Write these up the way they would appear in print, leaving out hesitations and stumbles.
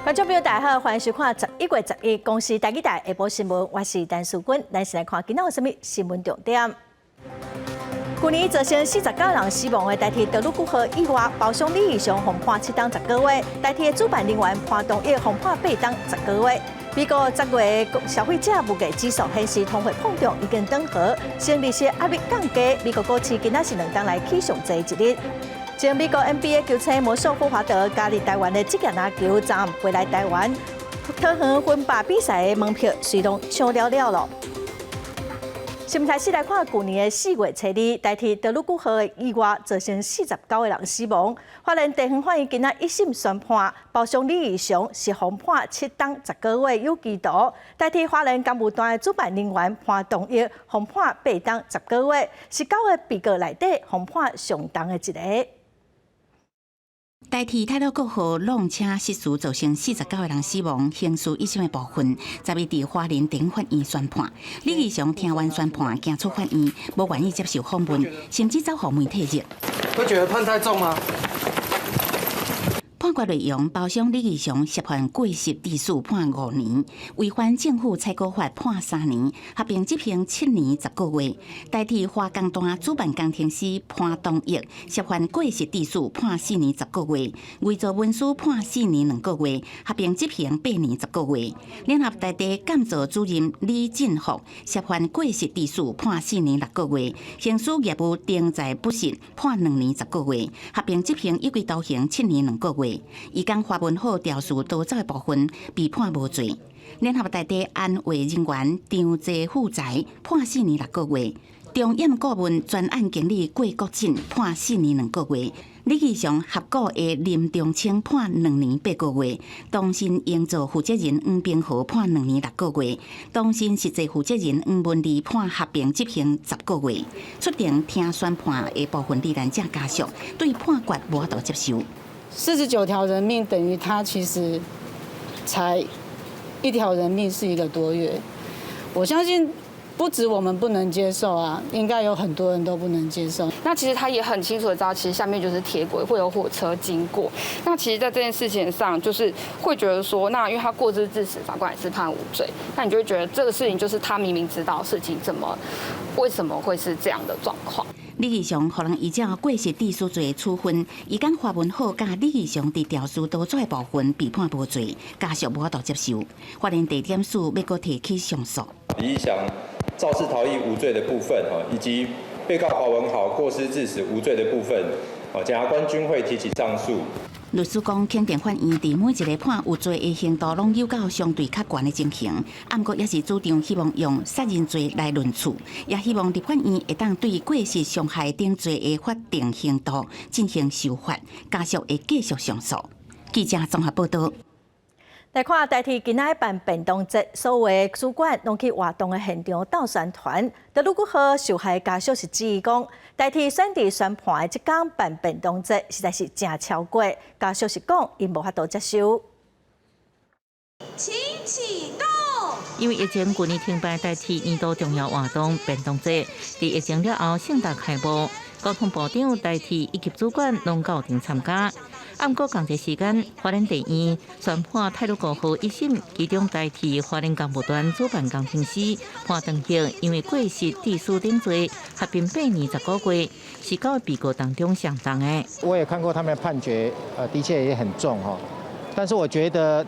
觀眾朋友大家好，歡迎收看11月11公視台語台下晡新聞，我是陳淑君。咱先來看今仔有啥物新聞重點。去年造成49人死亡的台鐵太魯閣號意外，包廂李義祥予判7冬10個月，台鐵的主辦人員潘東益予判8冬10個月。美國10月消費者物價指數顯示通貨膨脹已經轉好，生利息壓力降低。美國股市今仔是兩冬來起上濟一日。前美國 NBA 球星魔術霍華德加入台灣的職業籃球，昨暗飛來台灣，桃園分霸比賽的門票隨攏搶了了囉。新聞開始來看，舊年的4月初二，台鐵太魯閣號的意外造成49個人死亡。花蓮地方法院今仔一審宣判，包廂李義祥是予判7冬10個月有期徒，台鐵花蓮工務段的主辦人員潘東益予判8冬10個月，是九個被告內底予判上重的一个。台鐵太魯閣號挵車失事造成49個人死亡，刑事一審的部分，10日佇花蓮地方法院宣判。李義祥聽完宣判，行出法院，無願意接受訪問，甚至走予媒體入。會覺得判太重嗎？判決內容，包廂李義祥涉犯過失致死判5年，違反政府採購法判3年，合併執行7年10個月。台鐵花工段主辦工程師潘東益涉犯過失致死判4年10個月，偽造文書判4年2個月，合併執行8年10個月。聯合大地監造主任李進福涉犯過失致死判4年6個月，刑事業務定在不實判2年10個月，合併執行有期徒刑7年2個月。伊講華文豪肇事逃走的部分被判無罪。聯合大地安衛人員張濟富才判4年6個月，中驗顧問專案經理郭國進判4年2個月，李義祥合股的林中清判2年8個月，東新營造負責人黃炳豪判2年6個月，東新實際負責人黃文麗判合併執行10個月。出庭聽宣判的部分罹難者家屬對判決無法度接受。49條人命等於他其實才一條人命是一個多月，我相信不止我們不能接受啊，應該有很多人都不能接受。那其實他也很清楚的知道，其實下面就是鐵軌，會有火車經過。那其實，在這件事情上，就是會覺得說，那因為他過失致死，法官也是判無罪，那你就會覺得這個事情就是他明明知道事情，怎麼為什麼會是這樣的狀況？李義祥予人依照過失致死罪處分，伊講華文浩佮李義祥佇肇事逃走的部分被判無罪，家屬無法度接受。花蓮地檢署欲閣提起上訴。李義祥肇事逃逸無罪的部分，以及被告華文豪過失致死無罪的部分，檢察官均會提起上訴。律師講，肯定法院佇每一个判有罪的刑度，攏有較相對較懸的情形。毋過也是主張希望用殺人罪來論處，也希望立法院會當對過失傷害等罪的法定刑度進行修法，家屬會繼續上訴。記者綜合報道。來看台鐵今仔辦便當節，所有的主管攏去活動的現場鬥宣傳。太魯閣號受害家屬是質疑講，台鐵選佇宣判的這工辦便當節，實在是誠超過。家屬是講，𪜶無法度接受。請啟動。因為疫情，舊年停辦台鐵年度重要活動便當節，佇疫情了後盛大開幕。交通部長、台鐵一級主管攏到場參加。毋過仝一時間，花蓮地院宣判太魯閣號一審，其中台鐵花蓮工務段主辦工程師潘長興因為過失致死等罪，合併8年10個月，是九个被告當中上重的。我也看過他們的判決，的確也很重哈。但是我覺得，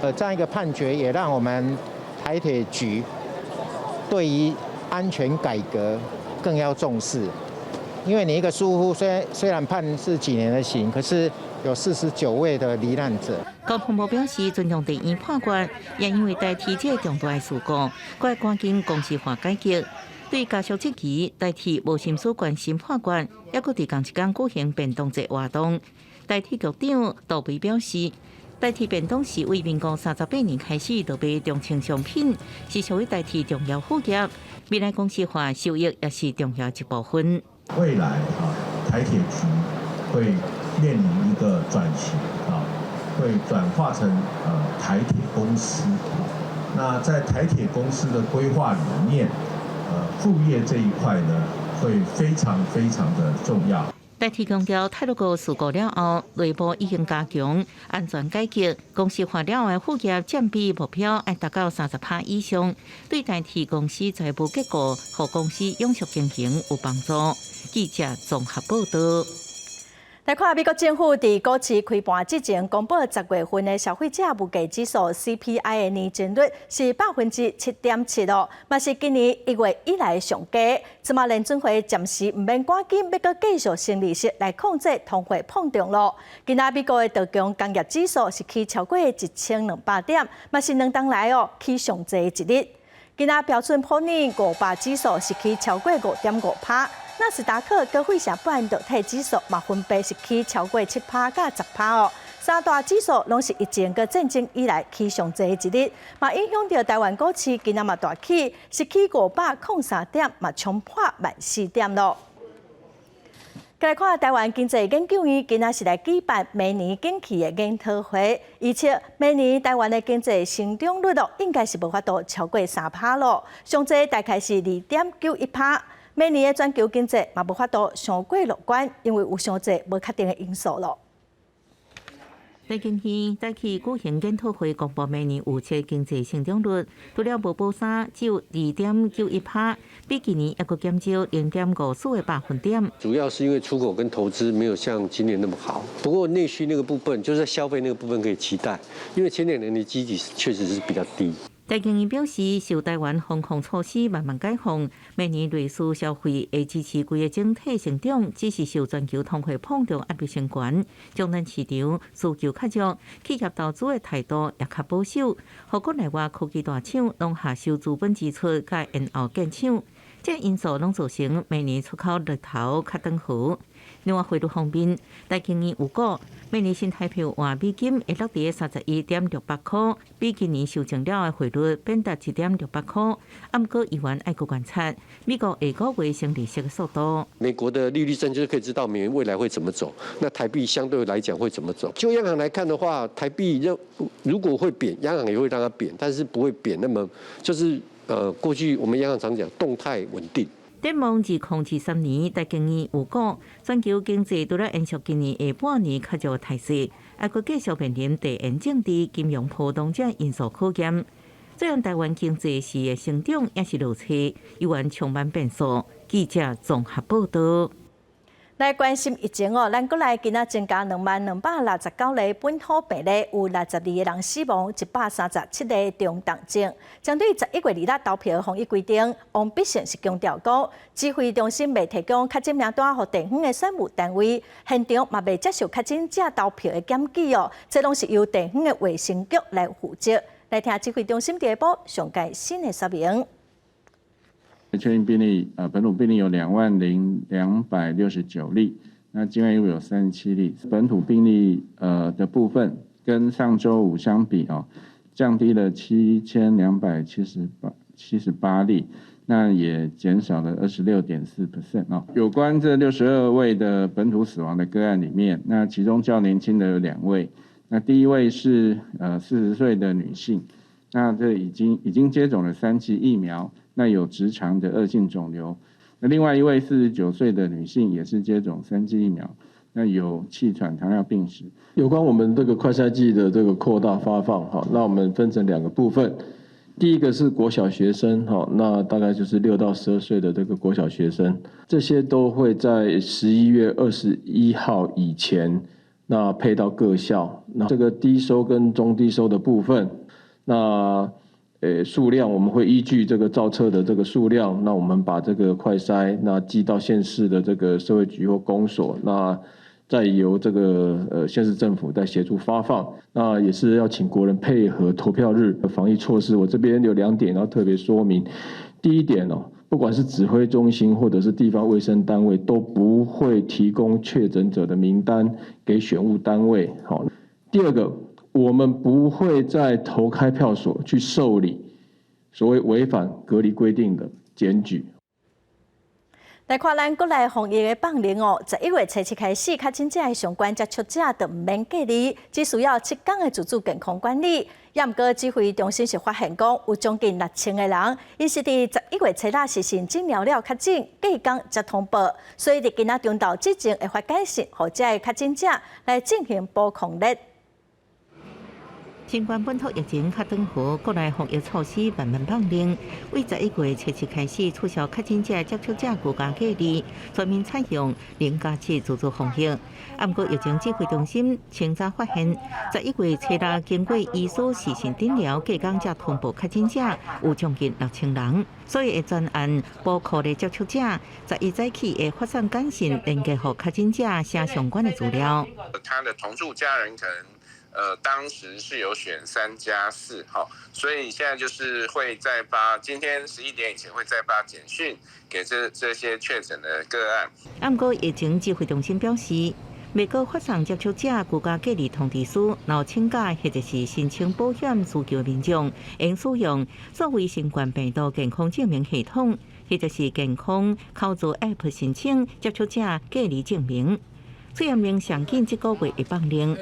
這樣一個判決也讓我們台鐵局對於安全改革更要重視。因為你一個疏忽，雖然判是幾年的刑，可是有49位的罹難者。交通部表示尊重地院判決，也因為台鐵這个重大的事故，閣趕緊公司化改革。對家屬質疑，台鐵無心思關心判決，猶閣佇仝一工舉行便當節活動。台鐵局長杜培表示，台鐵便當是為民國38年開始就賣長青商品，是屬於台鐵重要副業。未來公司化收益也是重要一部分。未來啊，台鐵局會面臨一個轉型啊，會轉化成台鐵公司。那在台鐵公司的規劃裡面，副業這一塊呢，會非常非常的重要。台鐵強調，太魯閣事故了後，內部已經加強安全改革，公司化了後的副業佔比目標愛達到30趴以上，對台鐵公司財務結構予公司永續經營有幫助。記者綜合報道。來看美國政府佇股市開盤之前公布10月份的消費者物價指數 CPI 的年增率是7.7%咯，嘛是今年1月以來上低。這馬聯準會暫時毋免趕緊欲閣繼續升利息來控制通貨膨脹咯。今仔美國的道瓊工業指數是起超過1200點，嘛是2冬來哦起上濟一日。今仔標準普爾500指數是起超過5.5趴。納斯達克佮費城半導體指數嘛，分別是起超過7趴佮10趴哦。三大指數攏是疫情佮戰爭以來起上濟一日，嘛影響著台灣股市今仔嘛大起，是起503點，嘛衝破14,000點咯。來看台灣經濟研究院今仔是來舉辦明年景氣的研討會，預測明年台灣的經濟成長率咯，應該是無法度超過3趴咯，上濟大概是2.91趴。明年的全球經濟嘛無法度傷過樂觀，因為有傷濟無確定的因素咯。台經院早起舉行研討會，公布明年預測經濟成長率，除了無保三，只有2.91趴，比去年猶閣減少0.54個百分點。主要是因為出口跟投資沒有像今年那麼好，不過內需那個部分，就是在消費那個部分可以期待，因為前2年的基期確實是比較低。台經院表示，受台灣防控措施慢慢解放，明年內需消費會支持規個整體成長，只是受全球通貨膨脹壓力升懸，終端市場需求較弱，企業投資的態度也較保守，予國內外科技大廠攏下修資本支出佮延後建廠，這因素攏造成明年出口勢頭較轉好。另外匯率方面，台經院預估明年新台幣換美金會落佇31.68塊，比今年修正了的匯率貶值1.68塊。毋過猶原愛閣觀察美國下個月升利息的速度。美國的利率政策可以知道美元未來會怎麼走，那台幣相對來講會怎麼走？就央行來看的話，台幣如果會貶，央行也會讓它貶，但是不會貶那麼，就是過去我們央行常講動態穩定。展望2023年，台經院預估全球經濟除了延續今年下半年較弱態勢，猶閣繼續面臨地緣政治、金融波動這因素考驗。雖然台灣經濟是會成長，抑是落車，猶原充滿變數。記者綜合報道。來關心疫情哦，咱國內今仔增加20,269例本土病例，有62個人死亡，137個中重症。針對11月2日投票防疫規定，王必勝是強調講，指揮中心袂提供確診名單予地方的選務單位，現場嘛袂接受確診者投票的檢舉哦，這攏是由地方的衛生局來負責。來聽指揮中心第一波上蓋新的說明。確認病例，本土病例有20,269例，那境外移入有37例。本土病例，的部分跟上周五相比哦，降低了7278例，那也減少了26.4% 哦。有關這62位的本土死亡的個案裡面，那其中較年輕的有兩位，那第一位是40歲的女性，那這已經接種了3劑疫苗。那有直腸的惡性腫瘤，那另外一位49歲的女性也是接種三劑疫苗，那有氣喘、糖尿病史。有關我們這個快篩劑的這個擴大發放，哈，那我們分成兩個部分，第一個是國小學生，哈，那大概就是6到12歲的這個國小學生，這些都會在11月21號以前，那配到各校。那這個低收跟中低收的部分，那數量我們會依據這個造冊的這個數量，那我們把這個快篩那寄到縣市的這個社會局或公所，那再由這個縣市政府再協助發放。那也是要請國人配合投票日的防疫措施。我這邊有兩點要特別說明。第一點哦，不管是指揮中心或者是地方衛生單位，都不會提供確診者的名單給選務單位。好，第二個，我們不會在投開票所去受理所謂違反隔離規定的檢舉。來看咱國內防疫的放寬哦，11月初7開始，確診者的相關接觸者就毋免隔離，只需要7天的自主健康管理。也毋過指揮中心是發現講，有將近6000個人，𪜶是佇11月初6視訊診療了確診，隔工才通報，所以佇今仔中晝之前會發簡訊，予這个確診者來進行補抗熱。新冠本土疫情較轉好，國內防疫措施慢慢放寬。為11月初7開始取消確診者接觸者居家隔離，全面採用0+7自主防疫。啊，毋過疫情指揮中心清早發現，11月初6經過醫師視訊診療，隔工才通報確診者有將近6000人，所以會專案補課的接觸者，十一早起會發送簡訊連結予確診者寫相關的資料。他的同住家人可能當時是有選3加4，哈，所以現在就是會再發，今天11點以前會再發簡訊給這些確診的個案。啊，毋過疫情指揮中心表示，未閣發送接觸者居家隔離通知書，若請假或者是申請保險需求的民眾，應使用數位新冠病毒健康證明系統，或者是健康口座 App 申請接觸者隔離證明。喙罨令上緊這個月會放寬，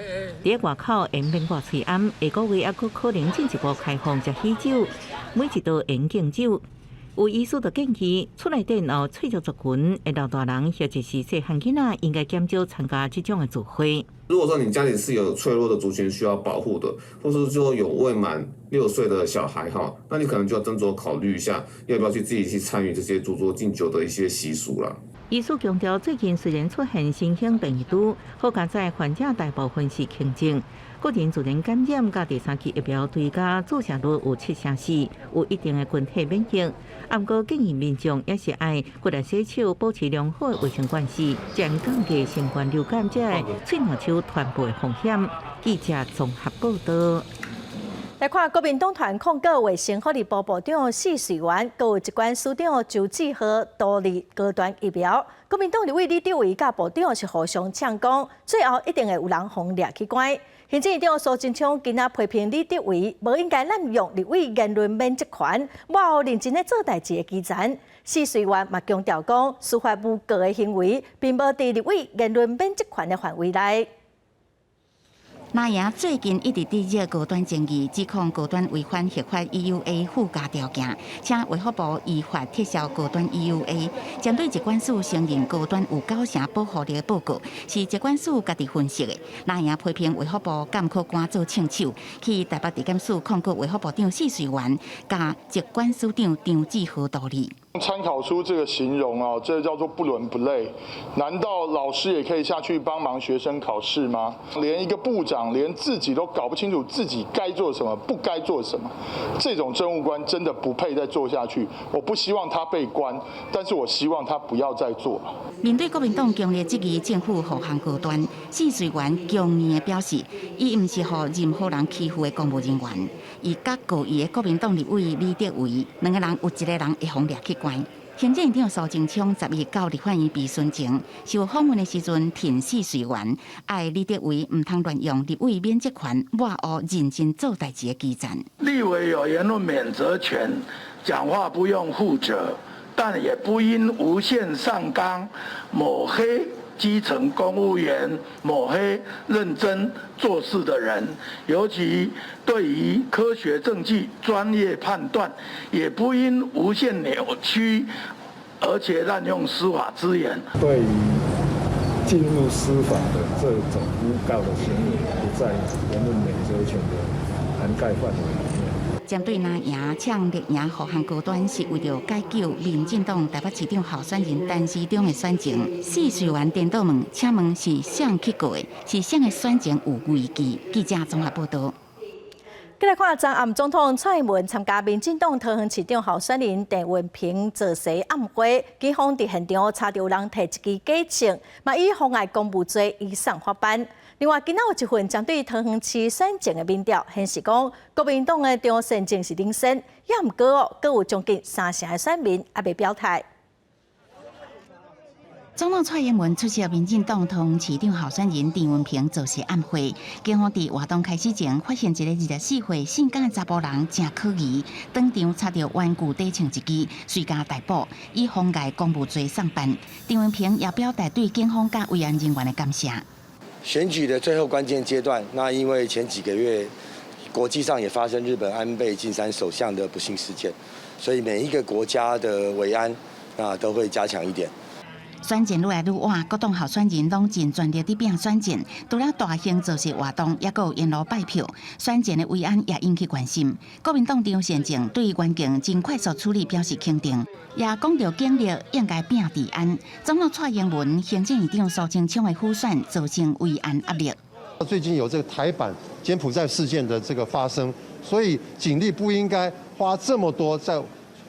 佇外口會免掛喙罨，下個月猶閣可能進一步開放食喜酒，每一桌會敬酒。有醫師就建議，厝內底有脆弱族群的老大人或者是細漢囡仔，應該減少參加這種的聚會。如果說你家裡是有脆弱的族群需要保護的，或是說有未滿6歲的小孩哈，那你可能就要斟酌考慮一下，要不要去自己去參與這些燭桌敬酒的一些習俗啦。醫師強調，最近雖然出現新型變異株，好佳哉患者大部分是輕症，個人自然感染佮第三劑疫苗追加注射率有74%，有一定的群體免疫。啊，毋過建議民眾也是愛骨力洗手，保持良好的衛生關係，才會降低新冠流感這个喙瀾手傳播的風險。記者綜合報道。來看國民黨團控告衛生福利部部長施瑞元，閣有疾管署長周志浩圖利高端疫苗。國民黨立委李德維佮部長是互相嗆講，最後一定會有人予掠去關。行政院長蘇貞昌今仔批評李德維無應該濫用立委言論免責權，無認真咧做代誌的基層。施瑞元嘛強調講，司法誣告的行為並無佇立委言論免責權的範圍內。藍營最近一直佇熱高端爭議，指控高端違反核發 EUA 附加條件，請衛福部依法撤銷高端 EUA。針對疾管署承認高端有九成保護力的報告，是疾管署家己分析的。藍營批評衛福部監考官做槍手，去台北地檢署控告衛福部長施瑞元，佮疾管署長張志豪圖利。參考書這個形容啊，這叫做不倫不類。難道老師也可以下去幫忙學生考試嗎？連一個部長連自己都搞不清楚自己該做什麼，不該做什麼，這種政務官真的不配再做下去。我不希望他被關，但是我希望他不要再做了。面對國民黨強烈質疑政府護航高端，施瑞元強硬的表示，伊毋是予任何人欺負的公務人員。伊佮告伊的國民黨立委李德維，兩个人有一个人會予掠去關。行政院長蘇貞昌10日到立法院備詢前，受訪問的時陣，挺施瑞元，愛李德維毋通亂用立委免責權，抹烏認真做代誌的基層。立委有言論免責權，講話不用負責，但也不應無限上綱，抹黑基層公務員，抹黑認真做事的人，尤其對於科學證據、專業判斷，也不應無限扭曲，而且濫用司法資源。對於進入司法的這種誣告的行為，不在言論免責權的涵蓋範圍裡面。針對藍營嗆綠營護航高端是為著解救民進黨台北市長候選人陳時中的選情，施瑞元顛倒問，請問是誰去告的？是誰的選情有危機？記者綜合報道。繼來看，昨暗總統蔡英文參加民進黨桃園市長候選人鄭運鵬造勢暗會，警方佇現場查著有人提一支假槍，嘛以妨礙公務罪移送法辦。另外，今仔有一份針對桃園市選情的民調顯示，講國民黨的張善政是領先，也毋過哦，閣有將近三成的選民猶未表態。總統蔡英文出席民進黨桃園市長候選人陳文平造勢晚會，警方佇活動開始前發現一个24歲姓賈的查埔人誠可疑，當場插著玩具短槍一支，隨共逮捕，以妨礙公務罪送辦。陳文平也表達對警方佮維安人員的感謝。選舉的最後關鍵階段，那因為前幾個月國際上也發生日本安倍晉三首相的不幸事件，所以每一個國家的維安啊都會加強一點。選戰愈來愈晚，各黨候選人攏盡全力佇拼選戰。除了大型造勢活動，猶閣有沿路拜票，選戰的維安也引起關心。國民黨張善政對員警真快速處理表示肯定，也講著警力應該拼治安。總統蔡英文、行政院長蘇貞昌的輔選造成維安壓力。最近有這個台版柬埔寨事件的這個發生，所以警力不應該花這麼多在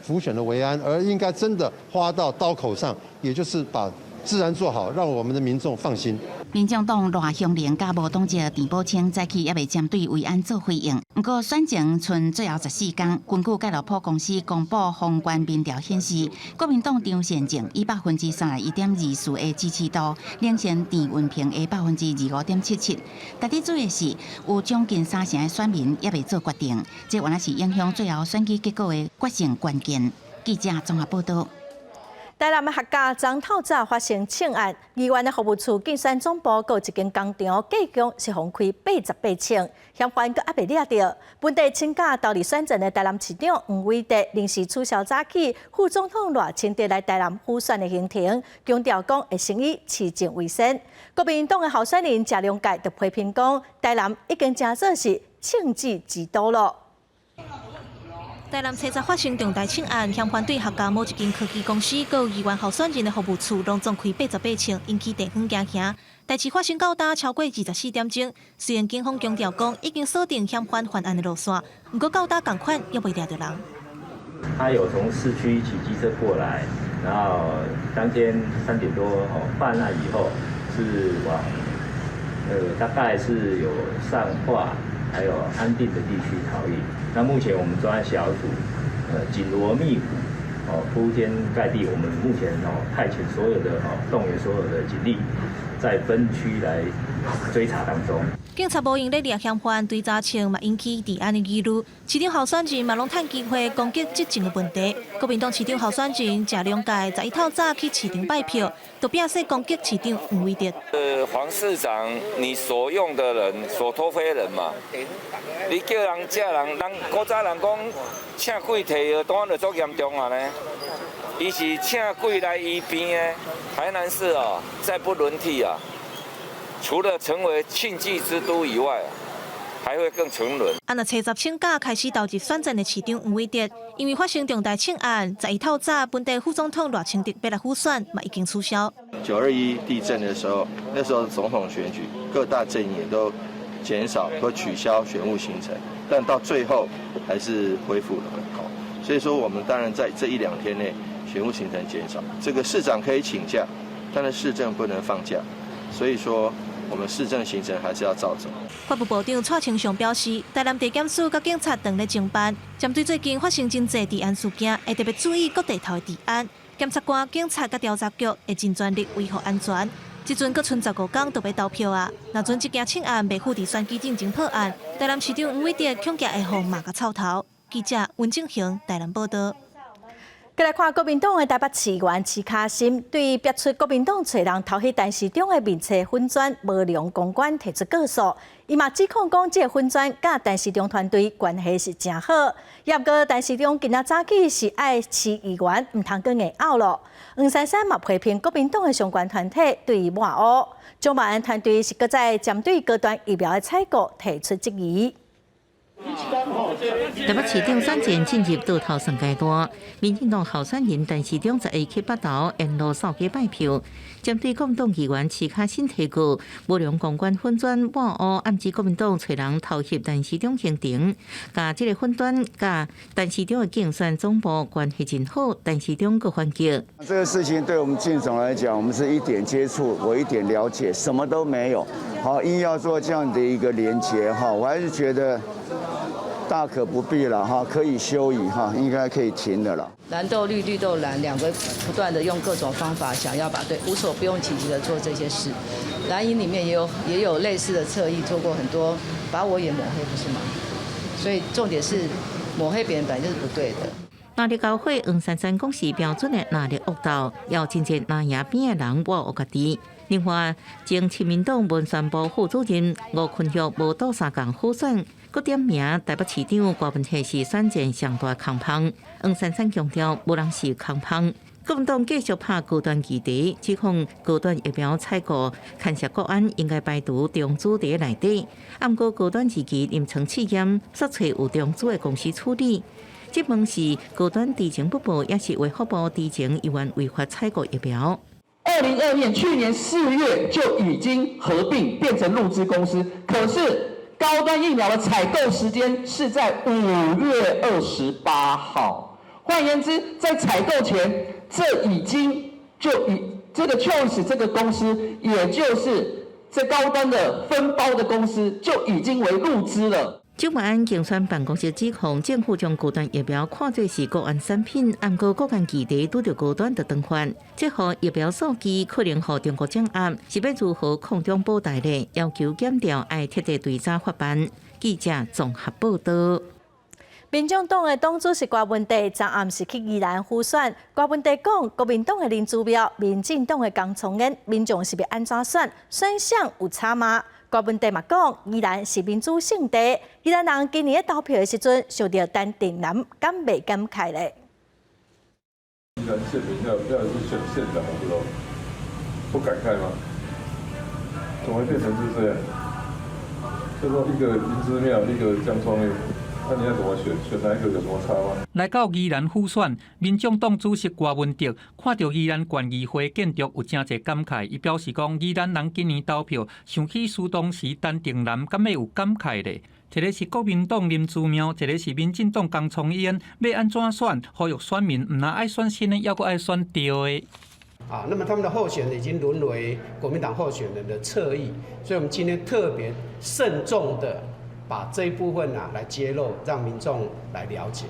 輔選的維安，而應該真的花到刀口上，也就是把治安做好，讓我們的民眾放心。民眾黨賴香伶佮無黨籍陳寶清早起猶未針對維安做回應。毋過選前賰最後14工，根據蓋洛普公司公布封關民調顯示，國民黨張善政以31.24%的支持度，領先陳文平的25.77%。值得注意的是，有將近三成的選民猶未做決定，這原來是影響最後選舉結果的決勝關鍵。記者綜合報道。台南的客家昨透早發生槍案，議員的服務處競選總部閣有一間工廠隔牆是予開88槍，嫌犯閣猶未掠著。本地請假投入選戰的台南市長黃偉哲臨時取消早起副總統賴清德來台南輔選的行程，強調講會先以市政為先。國民黨的候選人謝龍介就批評講，台南已經成做是槍支之都囉。台南初十發生重大槍案，嫌犯對客家某一間科技公司佮議員候選人的服務處，攏總開88槍，引起地方驚嚇。代誌發生到今超過24點鐘，雖然警方強調講已經鎖定嫌犯犯案的路線，毋過到今仝款猶未掠著人。他有從市區騎機車過來，然後當天3點多哦犯案以後，是往大概是有善化還有安定的地區逃逸。那目前我們專案小組，緊鑼密鼓，哦鋪天蓋地，我們目前哦派遣所有的哦動員所有的警力，在分區來追查當中。警察無閒咧掠嫌犯，追查槍嘛引起治安的疑慮。市長候選人嘛攏趁機會攻擊執政的問題。國民黨市長候選人謝龍介11透早去市場拜票，就變勢攻擊市長黃偉哲。黃市長，你所用的人，所託非人嘛？你叫人這人，人古早人講請鬼提藥單就足嚴重啊呢。伊是請鬼來醫病的，台南市啊，再不輪替啊，除了成為慶忌之都以外，還會更沉淪。啊，若初十請假開始投入選戰的市長黃偉哲，因為發生重大槍案，11透早本地副總統賴清德欲來輔選嘛已經取消。 9·21地震的時候，那時候總統選舉，各大陣營都減少或取消選務行程，但到最後還是恢復了。所以說，我們當然在這一兩天內選務行程減少。這個市長可以請假，但是市政不能放假，所以說我們市政行程還是要照走。法務部長蔡清祥表示，台南地檢署佮警察正咧偵辦，針對最近發生真濟治安事件，會特別注意各地頭的治安。檢察官、警察佮調查局會盡全力維護安全。這陣閣賰15工就欲投票啊！若準這件槍案袂赴佇選舉進前破案，台南市長黃偉哲恐驚會予罵共臭頭。記者溫正雄台南報道。過來看國民黨的台北市議員徐卡心對逼出國民黨揣人偷翕陳時中的面冊粉專無良公關提出告訴，伊嘛指控講這个粉專佮陳時中團隊關係是誠好，也毋過陳時中今仔早起是愛市議員，毋通閣硬拗囉。黃珊珊嘛批評國民黨的相關團體對伊抹烏，蔣萬安團隊是閣再針對高端疫苗的採購提出質疑。台北市長選戰進入倒頭算階段，民進黨候選人陳時中11去北投沿路掃街拜票，針對國民黨議員徐卡心提告無良公關粉專抹烏，暗指國民黨揣人偷翕陳時中行程，共這个粉專佮陳時中的競選總部關係真好，陳時中閣反擊。這個事情對我們競總來講，我們是一點接觸，我一點了解，什麼都沒有。好，硬要做這樣的一個連結，哈，我還是覺得。大可不必了哈，可以休矣哈，應該可以停的了。藍鬥綠，綠鬥藍，兩個不斷的用各種方法想要把對無所不用其極的做這些事。藍營裡面也有類似的側翼做過很多，把我也抹黑，不是嗎？所以重點是抹黑別人本來就是不對的。藍綠交火，黃珊珊講是標準的藍綠惡鬥，要真濟藍營邊的人挖予家己。另外，前親民黨文宣部副主任吳坤玉無倒相共輔選，閣點名台北市長柯文哲是選戰上大空縫。黃珊珊強調，無人是空縫。國民黨繼續拍高端議題，指控高端疫苗採購牽涉國安，應該排除中資佇內底。毋過高端二期臨床試驗，煞揣有中資的公司處理。這問是高端知情不報，抑是衛福部知情猶原違法採購疫苗？2022年去年4月就已經合併變成陸資公司，可是高端疫苗的採購時間是在5月28號。換言之，在採購前，這已經就已這個 Choice 這個公司，也就是這高端的分包的公司，就已經為陸資了。蔣萬安競選辦公室指控政府將高端疫苗看作是國安產品，毋過國安議題拄著高端就轉發，這予疫苗數據可能予中國掌握，是欲如何抗中保台咧？要求檢調愛徹底追查法辦。記者綜合報道。民眾黨的黨主席郭文哲昨暗是去宜蘭輔選。郭文哲講，國民黨的林姿妙，民進黨的江聰淵，民眾是欲按怎選？選項有差嗎？郭文哲嘛講，宜蘭是民主聖地，宜蘭人今年投票的時陣，想著陳定南，敢袂感慨咧？宜蘭縣民要去選縣長的時候，不感慨嗎？怎麼會變成是這樣？就說一個林姿妙，一個江聰淵。那你要怎麼選？選哪一個有什麼差嗎？來到宜蘭輔選，民眾黨主席郭文哲看著宜蘭縣議會建築有誠濟感慨。伊表示講，宜蘭人今年投票，想起事當時陳定南，敢會有感慨咧？一个是國民黨林姿妙，一个是民進黨江聰淵，欲按怎選？呼籲選民毋但愛選新的，猶閣愛選對的。啊，那麼他們的候選人已經淪為國民黨候選人的側翼，所以我們今天特別慎重的把這一部分啊來揭露，讓民眾來了解。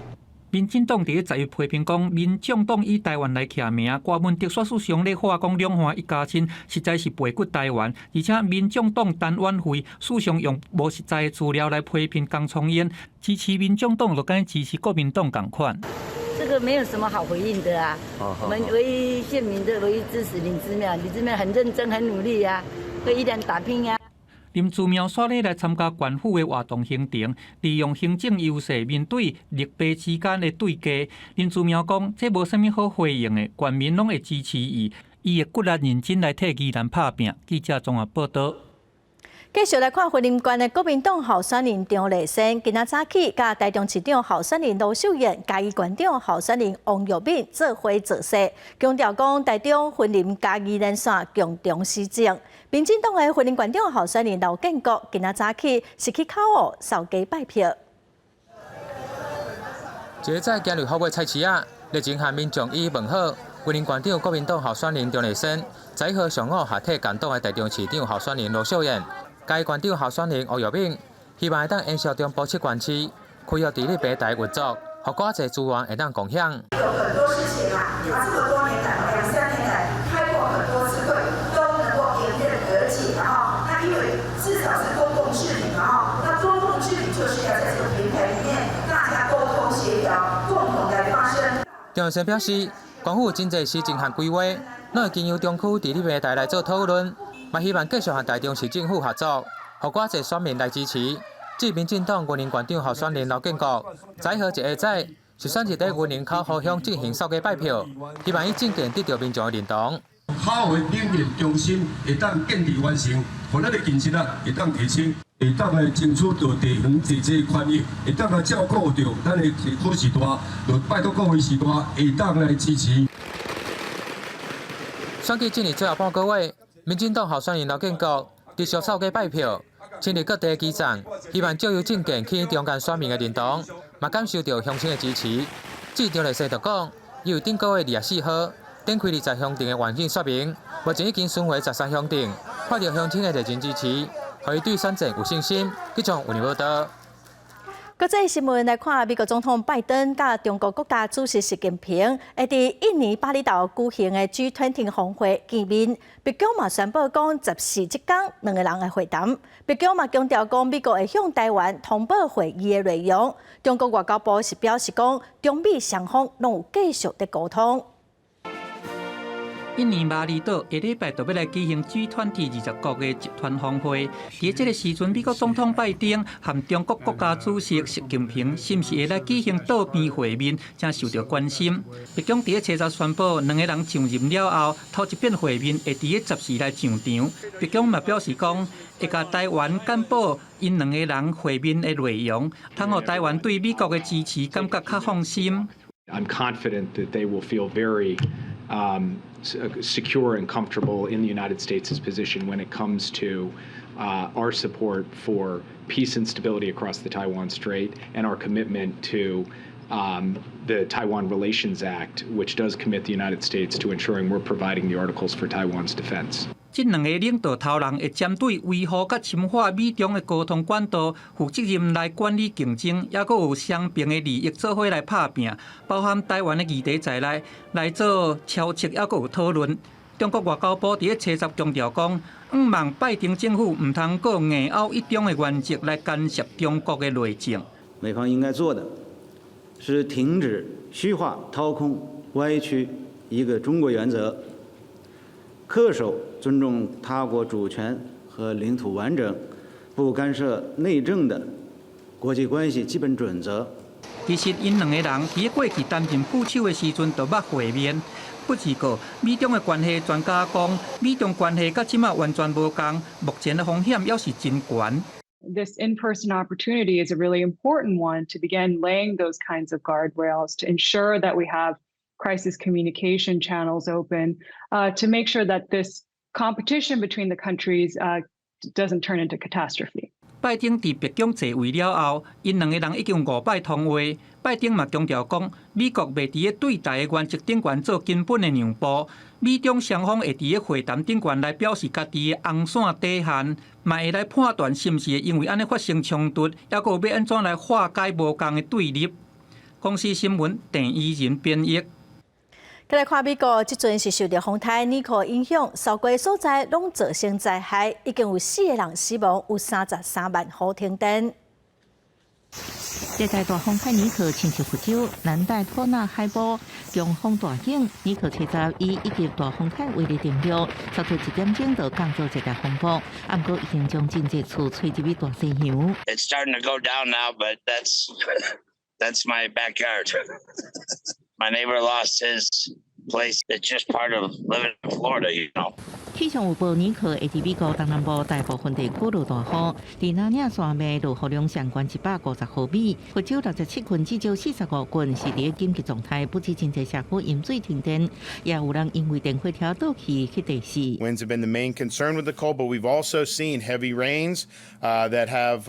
民進黨佇咧十一批評講，民眾黨以台灣來徛名，郭文哲煞輸上咧話講兩岸一家親，實在是背骨台灣。而且民眾黨陳婉慧事實上用無實在的資料來批評江聰淵，支持民眾黨就敢支持國民黨仝款。這個沒有什麼好回應的啊。我們唯一縣民的唯一支持林姿妙，林姿妙很認真、很努力啊，會一點打拼啊。林姿妙煞咧來參加縣府的活動行程，利用行政優勢面對綠白之間的對決。林姿妙講，這無啥物好回應的，縣民攏會支持伊，伊會骨力認真來替宜蘭拍拚。記者綜合報道。繼續來看雲林縣的國民黨候選人張麗仙，今仔早起佮台中市長候選人盧秀燕、嘉義縣長候選人王育敏做伙造勢，強調講台中、雲林、嘉義連線共同施政。民進黨的雲林縣長候選人劉建國，今仔早起是去口湖掃街拜票。一个早行入好尾菜市仔，熱情向民眾一一問好。雲林縣長國民黨候選人張麗仙，11號上午合替共黨的台中市長候選人盧秀燕。嘉義縣長候選人王育敏，希望會當延續中部七縣市開發治理平台運作，予閣較濟資源會當共享。有很多事情啊，啊這麼多年來，兩三年來開過很多次會，都能夠迎刃而解哈。那因為至少是公共治理嘛哈，那公共治理就是要在這個平台裡面大家溝通協調，共同來發聲。張麗仙表示，縣府真濟施政和規劃，攏會經由中區治理平台來做討論。嘛希望繼續和台中市政府合作，予閣較濟選民來支持。至民進黨雲林縣長候選人劉建國，11號一下早是選擇佇雲林口湖鄉進行掃街拜票，希望以政見得到民眾的認同。口湖冷鏈中心會當建置完成，予咱的品質啊會當提升，會當來爭取著地方自治權益，會當來照顧著咱的地區序大，就拜託各位序大會當來支持。選舉進入最後半個月。民進黨候選人劉建國持續掃街拜票，親歷各地基層，希望藉由政見去中間選民的認同，嘛感受著鄉親的支持。至張麗仙就講，伊為頂個月24號展開20鄉鎮的願景說明，目前已經巡迴13鄉鎮，看著鄉親的熱情支持，予伊對選戰有信心。記者吳報道。國際新聞來看，美國總統拜登佮中國國家主席習近平會佇印尼巴厘島舉行的 G20 峰會見面。白宮嘛宣布講，14這工兩个人會會談。白宮嘛強調講，美國會向台灣通報會議的內容。中國外交部是表示講，中美雙方攏有繼續佇溝通。印尼巴厘島下禮拜就欲來舉行 G20 20國的集團峰會。佇這个時陣，美國總統拜登和中國國家主席習近平是毋是會來舉行桌邊會面，正受著關心。白宮佇咧初十宣布，兩个人上任了後，頭一遍會面會佇咧14來上場。白宮嘛表示講，會共台灣簡報𪜶兩个人會面的內容，通予台灣對美國的支持感覺較放心。 I'm confident that they will feel very secure and comfortable in the United States' position when it comes to our support for peace and stability across the Taiwan Strait and our commitment to the Taiwan Relations Act, which does commit the United States to ensuring we're providing the articles for Taiwan's defense. 這兩个領導頭人會針對維護佮深化美中的溝通管道，負責任來管理競爭，抑閣有雙邊的利益做伙來拍拚，包含台灣的議題在內，來做敲測，抑閣有討論。中國外交部佇咧初十強調講，向望拜登政府毋通閣硬拗一中的原則來干涉中國的內政。美方應該做的是停止虛化、掏空、歪曲一個中國原則，恪守尊重他國主權和領土完整、不干涉內政的國際關係基本準則。其實，𪜶兩个人佇過去擔任副手的時陣就捌會面。不過，美中的關係專家講，美中關係佮這馬完全無仝，目前的風險猶是真懸。 This in-person opportunity is a really important one to begin laying those kinds of guardrails to ensure that we have crisis communication channels open, to make sure that this competition between the countries doesn't turn into catastrophe. 拜登佇白宮坐位了後，𪜶兩个人已經五擺通話。拜登嘛強調講，美國袂佇咧對台的原則頂懸做根本的讓步。美中雙方會佇咧會談頂懸來表示家己的紅線底線，嘛會來判斷是毋是會因為按呢發生衝突，抑閣有欲按怎來化解無仝的對立。公視新聞鄭怡仁編譯。再來看美國，這陣是受著風颱妮可影響，數個所在攏造成災害，已經有四個人死亡，有33萬戶停電。熱帶大風颱妮可侵襲佛州，南大托納海波強風大湧，妮可初十以一級大風颱威力登陸，差不多一點鐘就降做熱帶風暴，毋過已經將真濟厝吹入去大西洋。 It's starting to go down now, but that's my backyard. My neighbor lost his place. It's just part of living in Florida, you know. 氣象預報妮可會佇美國東南部大部分地區落大雨，佇南嶺山脈落雨量上懸150毫米，佛州67郡至少45郡是佇緊急狀態，不止真濟社區淹水停電，也有人因為電火車倒去去地死。 Winds have been the main concern with Nicole, but we've also seen heavy rains that have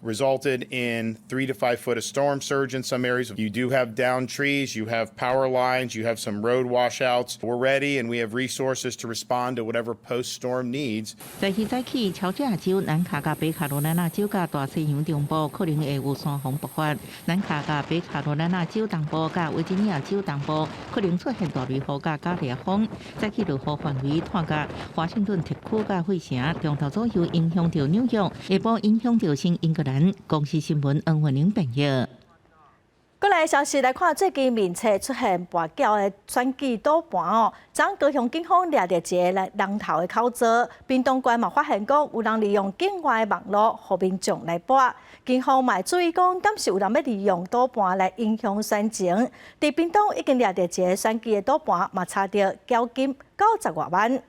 resulted in 3 to 5 foot of storm surge in some areas. You do have downed trees, you have power lines, you have some road washouts. We're ready and we have resources to respond to whatever post-storm needs. 在彼早起，喬治亞州、南卡佮北卡羅來納州佮大西洋中部可能會有山洪爆發。南卡佮北卡羅來納州東部佮維吉尼亞州東部可能出現大雷雨佮加烈風。早起落雨範圍拖到華盛頓特區佮費城，中晝左右影響著紐約，下晡影響著新英格蘭。公視新聞黃雲玲編譯。過來消息來看，最近面冊出現跋筊的選舉賭盤哦。昨高雄警方掠著一个人頭的口座，屏東縣嘛發現講有人利用境外網路予民眾來博。警方嘛注意講，敢是有人欲利用賭盤來影響選情。佇屏東已經掠著一个選舉的賭盤，嘛查著繳金90外萬。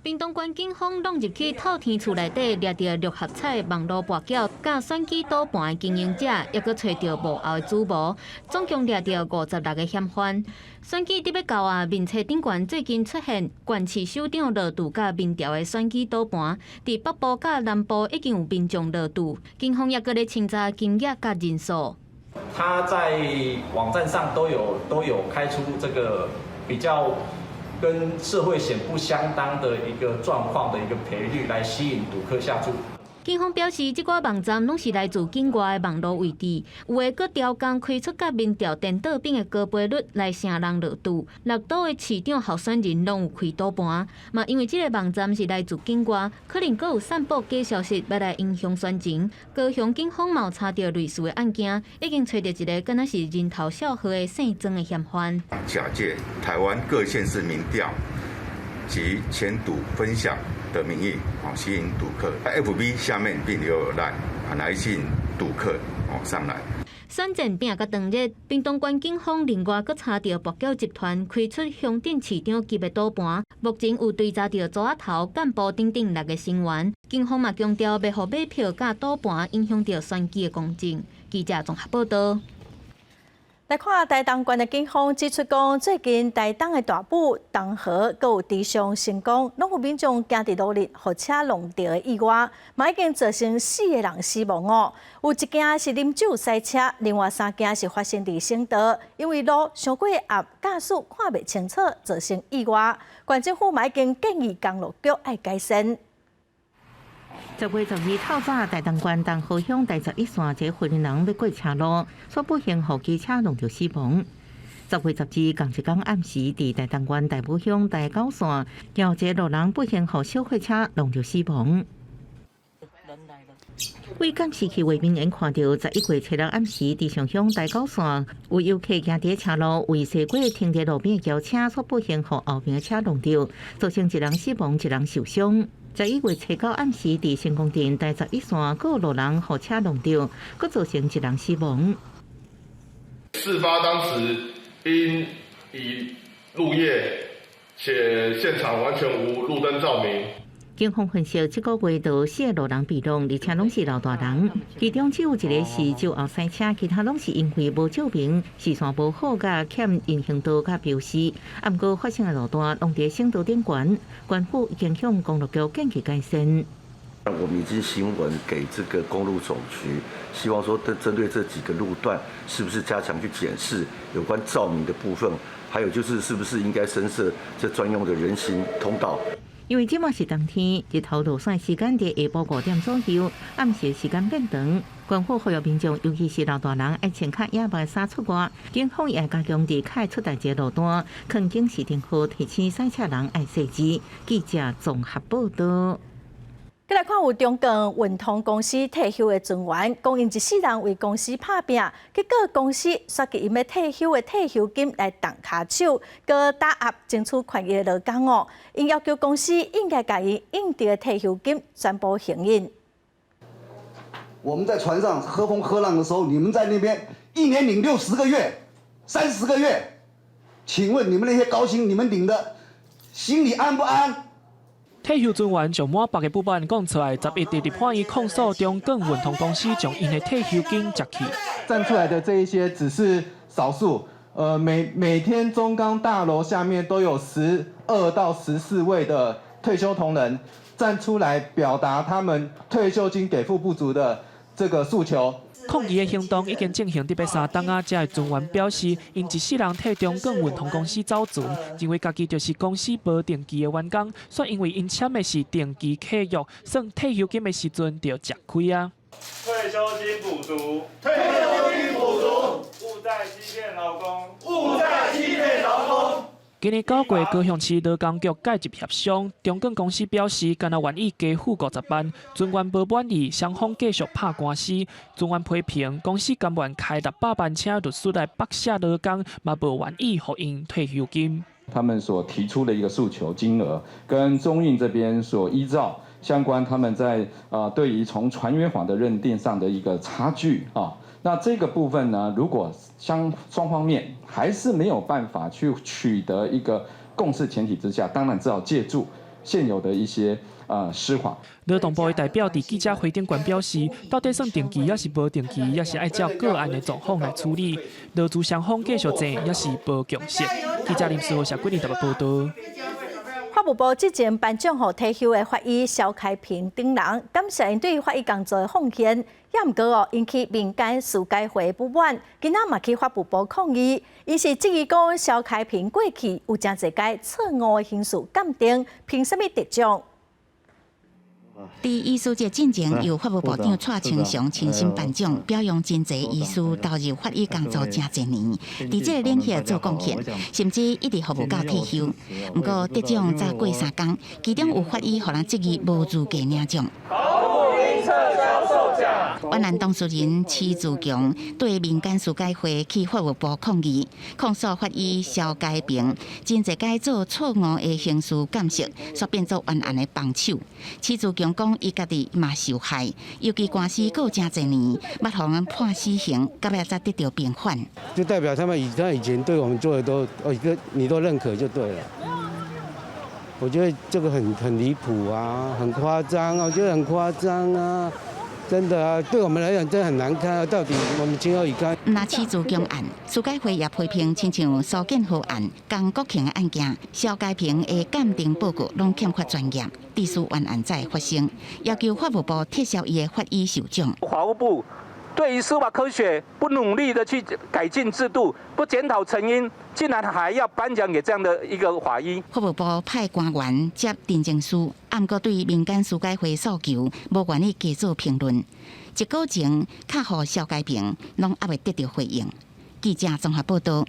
屏東縣警方挵入去透天厝內底，掠著六合彩網路跋筊、佮選舉賭盤的經營者，抑閣揣著幕後的主謀，總共掠著56個嫌犯。選舉佇欲到啊，面冊頂懸最近出現縣市首長落注佮民調的選舉賭盤，佇北部佮南部已經有民眾落注，警方抑閣咧清查金額佮人數。他在網站上都有開出這個比較跟社會險不相當的一個狀況的一個賠率來吸引賭客下注。警方表示，這寡網站攏是來自境外的網路位置，有的閣調工開出佮民調顛倒反的高倍率來成人落注。六都的市長候選人攏有開賭盤，嘛因為這个網站是來自境外，可能閣有散布假消息，欲來影響選情。高雄警方嘛有查著類似的案件，已經揣著一个敢若是人頭帳號的姓莊的嫌犯。假借台灣各縣市民調及簽賭分享的名義，吸引賭客。FB 下面並留有 LINE，來吸引賭客哦上來。選戰拚甲當日，屏東縣警方另外閣查著跋筊集團開出鄉鎮市長級的賭盤，目前有追查著組仔頭幹部等等六个成員。警方嘛強調，袂予買票佮賭盤影響著選舉的公正。記者綜合報導。來看台東縣的警方指出，講最近台東的大埔、東河閣有池上成功，攏有民眾行佇路日，予車挵著的意外，嘛已經造成四个人死亡哦。有一件是啉酒駛車，另外三件是發生佇省道，因為路傷過暗，駕駛看袂清楚，造成意外。縣政府嘛已經建議公路局愛改善。10月12透早，台東縣東河鄉第十一線一个雲林人欲過車路，煞不幸予機車挵著死亡。10月12仝一工暗時，佇台東縣大武鄉第九線，有一个路人不幸予小貨車挵著死亡。為監視器畫面看著，11月7日暗時，池上鄉第九線有遊客行佇車路，為駛過停佇路邊的轎車，煞不幸予後面的車挵著，造成一人死亡，一人受傷。11月9暗時，佇成功鎮第十一線，閣有路人予車挵著，閣造成一人死亡。事發當時因已入夜，且現場完全無路燈照明。警方分析，這个月就四个路人被挵，而且攏是老大人，其中只有一个是酒後駛車，其他攏是因為無照明、視線無好、佮欠人行道佮標示。啊，毋過發生的路段攏佇省道頂懸，縣府已經向公路局建議改善。我們已經行文給這個公路總局，希望說針對這幾個路段，是不是加強去檢視有關照明的部分，還有就是是不是應該增設這專用的人行通道。因為這馬是冬天，日頭落山時間佇下晡5點左右，暗時時間變長。縣府呼籲民眾，尤其是老大人，愛穿較野白衫出外。警方也加強佇較會出代誌的路段，囥警示燈號提醒駛車人愛細緻。記者綜合報導。閣來看有中鋼運通公司退休的船員，講𪜶一世人為公司拍拚，結果公司煞去𪜶欲退休的退休金來動跤手，閣打壓爭取權益的勞工哦。𪜶要求公司應該共𪜶應得的退休金全部還𪜶。我們在船上喝風喝浪的時候，你們在那邊一年領60個月、30個月，請問你們那些高薪，你們領的心裡安不安？退休船員將滿腹的不滿講出來，11佇立法院控訴中鋼運通公司將𪜶的退休金食去。站出來的這一些只是少數，每天中鋼大樓下面都有12到14位的退休同仁站出來表達他們退休金給付不足的這個訴求。抗議的行動已經進行得欲三冬啊！這个船員表示，𪜶一世人替中鋼運通公司走船，認為家己就是公司無定期的員工，煞因為𪜶簽的是定期契約，算退休金的時陣就食虧啊！退休金補足，退休金補足，勿再欺騙勞工，勿再欺騙勞工。今年9月，高雄市勞工局介入協商，中鋼公司表示，干焦願意加付50萬，船員無滿意，雙方繼續拍官司。船員批評公司甘願開600萬請律師來剝削勞工，嘛無願意予𪜶退休金。他們所提出的一個訴求金額，跟中運這邊所依照相關他們在對於從船員法的認定上的一個差距啊。那這個部分呢，如果相雙方面還是沒有辦法去取得一個共識前提之下，當然只好借助現有的一些司法。勞動部的代表佇記者會頂懸表示，到底算定期抑是無定期，抑是愛照個案的狀況來處理。勞資雙方繼續爭，抑是無共識。記者林思豪、謝桂林台北報導。法務部之前頒獎予退休的法醫蕭開平等人，感謝𪜶對法醫工作的奉獻。也毋過哦，引起民間司改會不滿，今仔嘛去法務部抗議，𪜶是質疑講蕭開平過去有誠濟擺錯誤的刑事鑑定，憑啥物得獎？佇醫師節進前，由法務部長蔡清祥親身頒獎，表揚真濟醫師投入法醫工作誠濟年，佇這個領域做貢獻，甚至一直服務到退休。毋過得獎才過三工，其中有法醫予人質疑無資格領獎。冤案當事人徐自強對民間司改會去法務部抗議，控訴法醫蕭佳平真濟擺做錯誤的刑事鑑識，煞變做冤案的幫手。徐自強講，伊家己嘛受害，尤其官司告誠濟年，捌予人判死刑，到尾才得著平反。就代表他們以前對我們做的都，哦，你都認可就對了。我覺得這個很離譜啊，很誇張啊，我覺得很誇張啊。真的啊，對我們來講真的很難堪啊！到底我們情何以堪？毋但徐自強案，司改會也批評，親像蘇建和案、江國慶的案件，蕭佳平的鑑定報告攏欠缺專業，致使冤案再發生，要求法務部撤銷伊的法醫授獎。法務部對於司法科學不努力的去改進制度，不檢討成因，竟然還要頒獎給這樣的一個法醫。法務部派官員接陳情書，毋過對民間司改會訴求，無願意加做評論。一個前，敲予蕭佳平，攏猶未得著回應。記者綜合報道。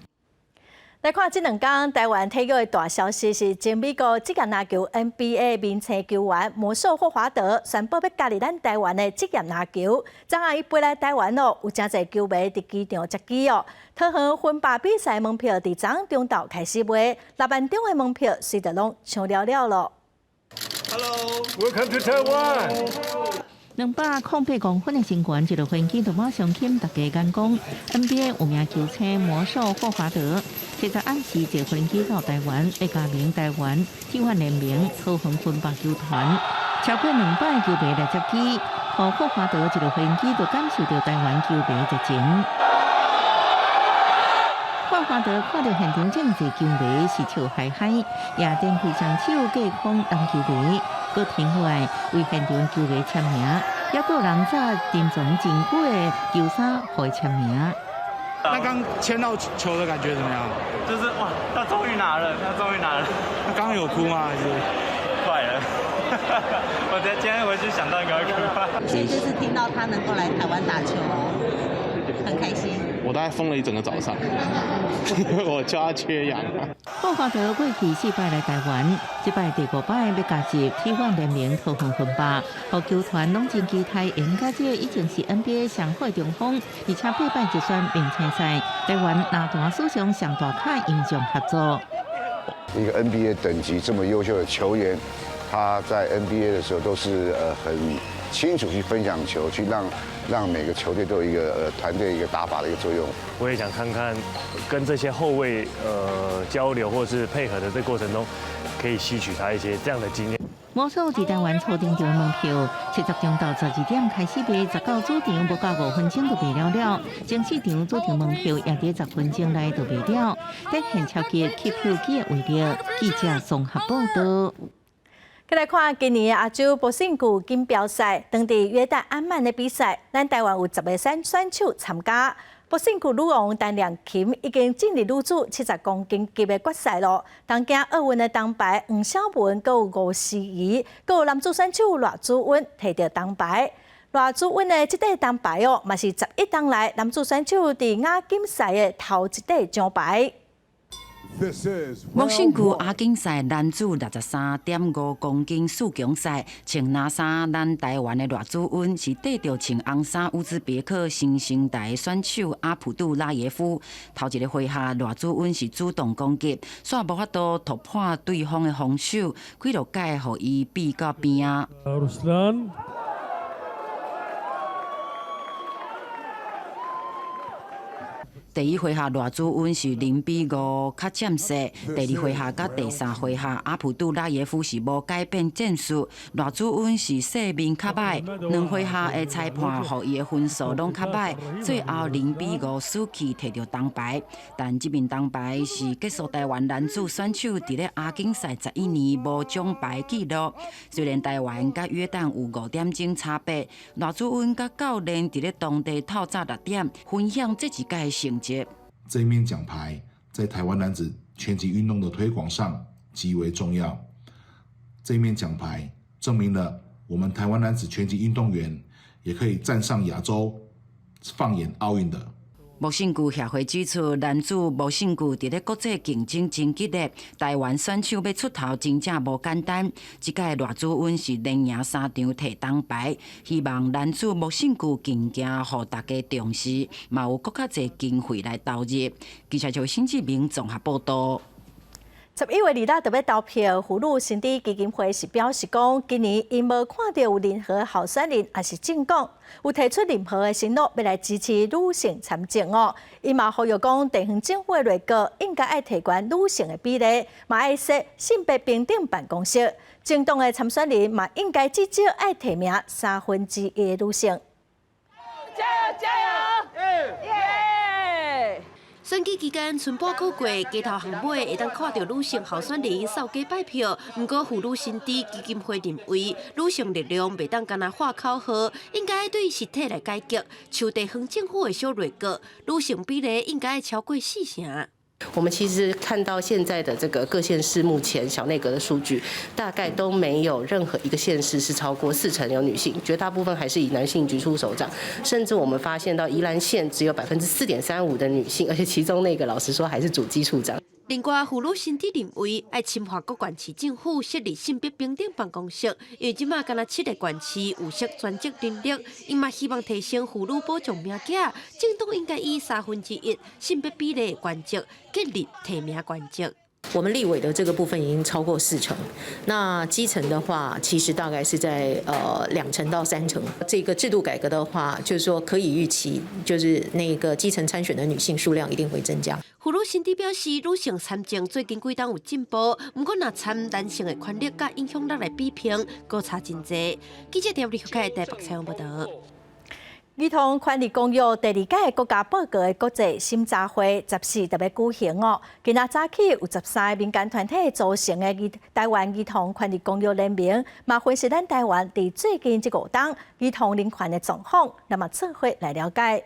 來看這兩工台灣體育的大消息是，前美國職業籃球 NBA 明星球員魔獸霍華德宣布欲加入咱台灣的職業籃球。昨昏伊飛來台灣咯，有誠濟球迷佇機場接機哦。桃園芬霸比賽門票佇昨昏中晝開始賣，6萬張的門票隨就攏搶了了咯。 Hello，Welcome to Taiwan。 208公分的身懸，一落飛機就馬上吸引大家眼光。NBA 有名球星魔獸霍華德，七十暗時坐飛機到台灣，欲加盟台灣體育聯盟桃園芬霸球團。超過200球迷來接機，予霍華德一落飛機就感受著台灣球迷熱情。霍華德看著現場這麼濟球迷是笑嗨嗨，也展開雙手隔空攬球迷，閣停落來為現場球迷簽名，猶閣有人早珍藏真久的球衫予伊簽名。那剛簽到球的感覺怎麼樣？就是哇，他終於拿了，他終於拿了。剛剛有哭嗎？還是？快了。我覺得今天回去想到應該會哭。所以就是聽到他能夠來台灣打球，很開心。我大概瘋了一整個早上，我叫他缺氧。霍華德過去四擺來台灣，這擺第五擺欲加入體育聯盟桃園芬霸，予球團攏真期待迎接這個已經是 NBA 上好中鋒，而且八擺入選明星賽，台灣籃壇史上上大咖英雄合作。一個 NBA 等級這麼優秀的球員，他在 NBA 的時候都是很清楚去分享球，去讓每個球隊都有一個團隊一個打法的一個作用。我也想看看跟這些後衛交流或是配合的這過程中，可以吸取他一些這樣的經驗。魔獸佇台灣初登場門票，七十中晝12點開始賣，19主場無夠5分鐘就賣了了，前四場主場門票也佇10分鐘內就賣了，展現超級吸票機的威力。記者綜合報道。再來看今年亞洲搏繩球錦標賽，當地約旦安曼的比賽，咱台灣有10個選手參加。搏繩球女王陳亮琴已經進入女子70公斤級的決賽咯。東京奧運的銅牌黃筱雯，閣有吳詩儀，閣有男子選手賴祖溫提著銅牌。賴祖溫的這塊銅牌哦，嘛是11冬來男子選手佇亞錦賽的頭一塊獎牌。搏繩球亞錦賽男子63.5公斤四強賽，穿藍衫，咱台灣的賴祖溫是對著穿紅衫烏茲別克新生代選手阿卜杜拉耶夫。頭一個回合，賴祖溫是主動攻擊，煞無法度突破對方的防守，幾落蓋予伊逼到邊仔。第一回合賴祖溫是0比5較佔勢，第二回合佮第三回合阿卜杜拉耶夫是無改變戰術，賴祖溫是勢面較䆀，兩回合的裁判予伊的分數攏較䆀，最後0比5輸去提著銅牌。但這面銅牌是結束台灣男子選手佇咧亞錦賽11年無獎牌紀錄。雖然台灣佮約旦有5點鐘差別，賴祖溫佮教練佇咧當地透早6點分享這一屆的成績。這一面獎牌在台灣男子拳擊運動的推廣上極為重要。這一面獎牌證明了我們台灣男子拳擊運動員也可以站上亞洲，放眼奧運的。無性具協會指出，男子無性具佇咧國際競爭真激烈，台灣選手欲出頭真正無簡單。這屆賴珠溫是連贏三場提銅牌，希望男子無性具競技予大家重視，嘛有閣較濟經費來投入。記者就新志明綜合報道。 11月2日就欲投票，婦女新知基金會是表示講，今年𪜶無看著有任何候選人，抑是政黨有提出任何的承諾，欲來支持女性參政哦。𪜶嘛呼籲講，地方政府的內閣應該愛提懸女性的比例，嘛愛設性別平等辦公室。政黨的參選人嘛應該至少愛提名1/3的女性。加油！加油！耶！選舉期間，春半個月，街頭巷尾會當看著女性候選人掃街拜票。毋過，婦女新知基金會認為，女性力量袂當干焦喊口號，應該對實體來改革。像地方政府的小內閣，女性比例應該超過四成。我們其實看到現在的這個各縣市目前小內閣的數據，大概都沒有任何一個縣市是超過四成有女性，絕大部分還是以男性局處首長。甚至我們發現到宜蘭縣只有4.35%的女性，而且其中那個老實說還是主計處長。另外，婦女新知認為，愛深化各縣市政府設立性別平等辦公室，因為這馬干焦七個縣市有設專職人力，𪜶嘛希望提升婦女保障名額，政黨應該以1/3性別比例的原則建立提名原則。我們立委的這個部分已經超過四成，那基層的話，其實大概是在2成到3成。這個制度改革的話，就是說可以預期，就是那個基層參選的女性數量一定會增加。婦女新知表示，女性參政最近幾冬有進步，毋過若參男性的權力佮影響力來比拼，閣差真濟。記者田立開台北採訪報導。兒童權利公約第二屆國家報告的國際審查會14就欲舉行哦。今仔早起有13個民間團體組成的台灣兒童權利公約聯盟，嘛分析咱台灣佇最近這五冬兒童人權的狀況，那麼做伙來了解。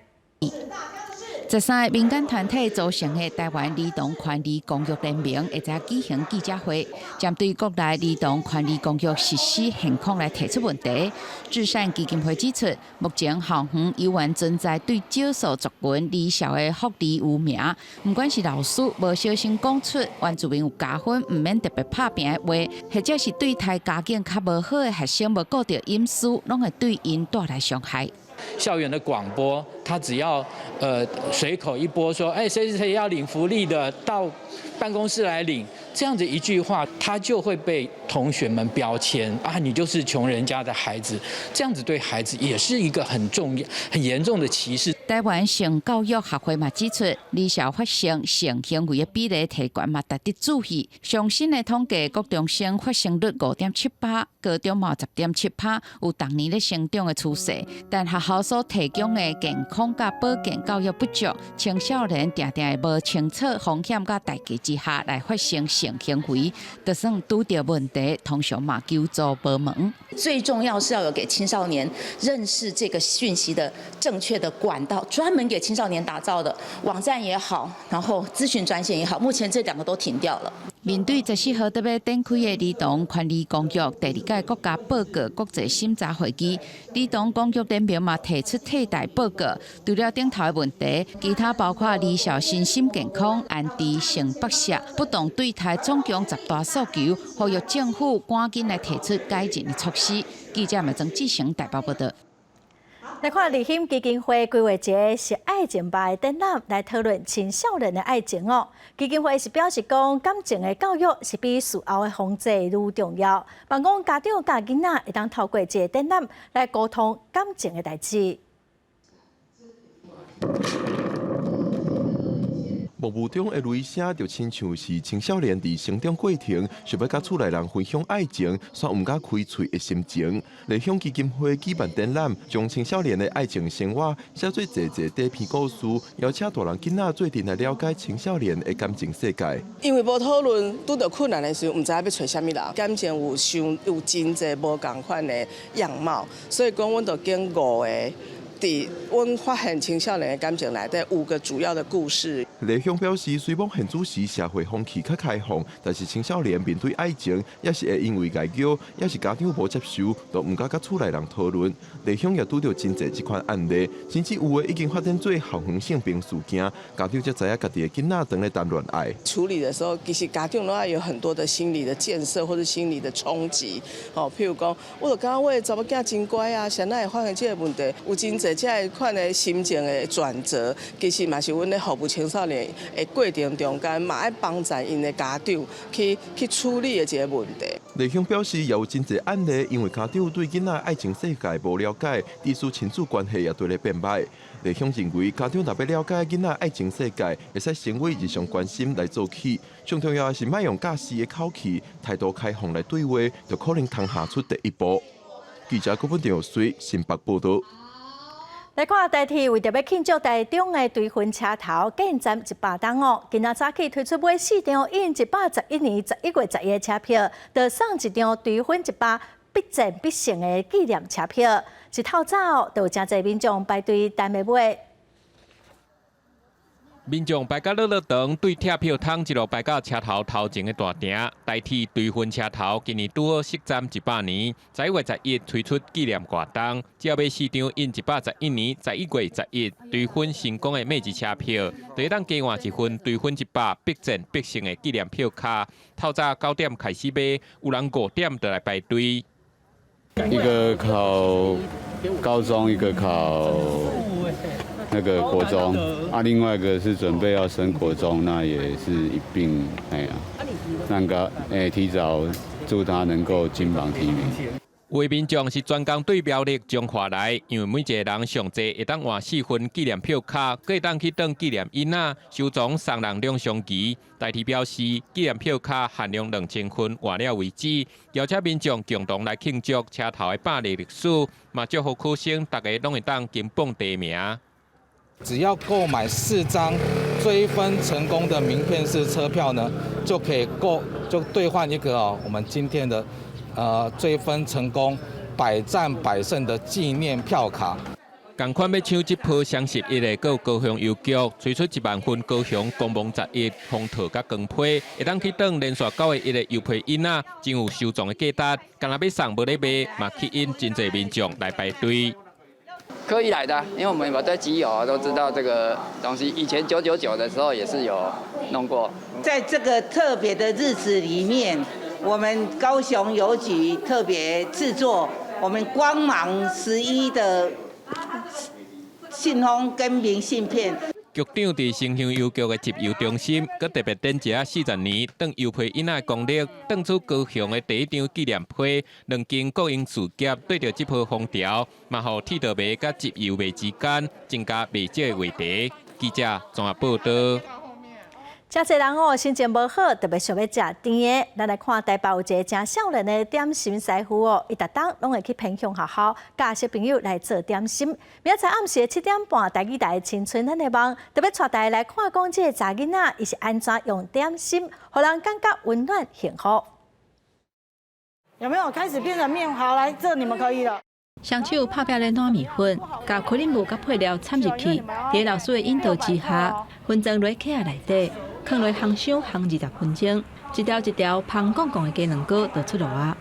13個民間團體組成的台灣兒童權利公約聯盟，會在舉行記者會，針對國內兒童權利公約實施現況來提出問題。至善基金會指出，目前校園猶原存在對少數族群兒少的福利污名，毋管是老師無小心講出原住民有加分，毋免特別拍拚的話，或者是對待家境較無好的學生無顧著隱私，攏會對𪜶帶來傷害。校園的廣播，他只要隨口一播說，哎，誰誰誰要領福利的，到辦公室來領，這樣子一句話，他就會被同學們標籤啊，你就是窮人家的孩子，這樣子對孩子也是一個很重要、很嚴重的歧視。台灣性教育學會嘛指出，兒少發生性行為的比例提懸嘛值得注意。上新的統計，國中生發生率5.78，高中嘛10.7趴，有逐年咧成長的趨勢。但學校所提供的健康佮保健教育不足，青少年定定會無清楚風險佮代價之下來發生性行為，就算拄著問題，通常嘛求助無門。最重要是要有給青少年認識這個訊息的正確的管道，專門給青少年打造的網站也好，然後諮詢專線也好，目前這兩個都停掉了。面對14號特欲展開的兒童權利公約第二屆國家報告國際審查會議，兒童公約聯盟嘛提出替代報告，除了頂頭的問題，其他包括兒少身心健康、安置、性剝削、不當對待，總共10大訴求，呼籲政府趕緊來提出改進的措施。記者麥曾志成台北報導。來看立馨基金會規劃一個是愛情吧的展覽，來討論青少年的愛情哦。基金會是表示講，感情的教育是比事後的防制愈重要。望講家長佮囡仔會當透過這個展覽來溝通感情的代誌。霧霧中的雷聲就親像是青少年佇成長過程，想欲佮厝內人分享愛情，卻毋敢開喙的心情。麗香基金會舉辦展覽，將青少年的愛情生活寫做濟濟短篇故事，邀請大人囡仔做陣來了解青少年的感情世界。因為無討論，拄著困難的時候，毋知影欲揣啥物人。感情有傷有真濟無仝款的樣貌，所以講，阮就揀五個。佇阮發現青少年的感情內底五個主要的故事。黎香表示，雖罔現此時社會風氣較開放，但是青少年面對愛情，也是會因為外交，抑是家長無接受，都毋敢佮厝內人討論。黎香也拄著真濟這款案例，甚至有的已經發展做校園性平事件，家長才知影家己的囡仔當咧談戀愛。處理的時候，其實家長攏愛有很多的心理的建設或者心理的衝擊。哦，譬如講，我就感覺我的查某囝真乖啊，啥會發生這個問題？有真濟這款的心情的轉折，其實嘛是阮咧服務青少年的過程中間，嘛愛幫助𪜶的家長去處理的一個問題。黎香表示，也有真濟案例，因為家長對囡仔愛情世界無了解，致使親子關係也對咧變歹。黎香認為，家長若欲了解囡仔愛情世界，會使先為日常關心來做起。上重要的是，莫用教示的口氣、態度開放來對話，就可能通行出第一步。記者郭本長水新北報道。來看台鐵為著欲慶祝台中的追分車頭建站100冬哦，今仔早起推出買四張印111年11月11的車票，就送一張追分100必戰必勝的紀念車票。一透早哦，就有誠濟民眾排隊等欲買。民眾排甲落落長，對拆票筒一路排到車頭頭前的大廳。台鐵追分車頭今年拄好設站100年，11月11推出紀念活動，只要買四張印111年11月11追分成功的每日車票，就會當加換一份追分100必戰必勝的紀念票卡。透早9點開始買，有人5點就來排隊。一個考高中，一個考那個國中啊，另外一個是準備要升國中，那也是一併哎呀，那個提早祝他能夠金榜題名。有民眾是專工對苗栗彰化來，因為每一個人上濟會當換四份紀念票卡，閣會當去當紀念印仔，收藏送人兩相宜。台鐵表示，紀念票卡限量2000份，換了為止，邀請民眾共同來慶祝車頭的百年歷史，嘛祝福考生逐家攏會當金榜題名。只要購買四張追分成功的名片式車票呢，就可以就兌換一個哦，我們今天的追分成功百戰百勝的紀念票卡。仝款欲搶這波雙十一的，閣有高雄郵局推出1萬份高雄光芒十一封套佮光批，會當去當連續9個1的郵批印仔，真有收藏的價值。干焦欲送無咧賣，嘛吸引真濟民眾來排隊。刻意來的，因為我們在集郵都知道這個東西。以前999的時候也是有弄過。在這個特別的日子裡面，我們高雄郵局特別製作我們光芒十一的信封跟明信片。局長佇新興郵局的集郵中心，閣特別展一下40年當郵批印仔的功力，當出高雄的第一張紀念批，兩間國營事業對著這波風潮，嘛予鐵道迷佮集郵迷之間增加袂少的話題。記者綜合報導。誠濟人哦，心情無好，特別想欲食甜的。咱來看台北有一个誠少年的點心師傅哦，伊逐冬攏會去偏鄉學校教小朋友來做點心。明仔載暗時7點半，台語台青春咱的夢，特別帶大家來看講這个查囡仔，伊是按怎用點心，予人感覺溫暖幸福。有沒有開始變成麵？好，來，這你們可以了。雙手拍拼咧撋麵粉，共可麗露佮配料摻入去，佇老師的引導之下，分裝落盒仔內底，囥落烘箱烘20分鐘，一條一條芳絳絳的雞卵糕就出爐啊！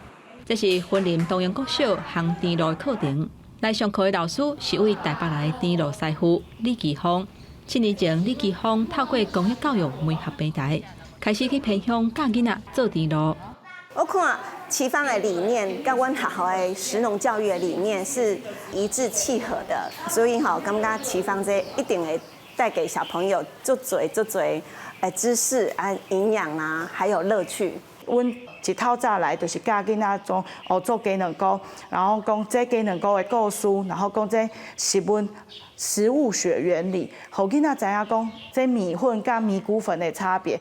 這是雲林東陽國小烘甜爐的課程。來上課的老師是位台北來的甜爐師傅李奇峰。7年前，李奇峰透過公益教育媒合平台，開始去偏鄉教囡仔做甜爐。我看齊方的理念佮阮學校的食農教育的理念是一致契合的，所以吼，感覺齊方這一定會帶給小朋友足濟足濟知識啊、營養啊，還有樂趣。阮一透早來就是教囡仔做哦做雞卵糕，然後講這雞卵糕的故事，然後講這食物學原理，予囡仔知影講這米粉佮米谷粉的差別。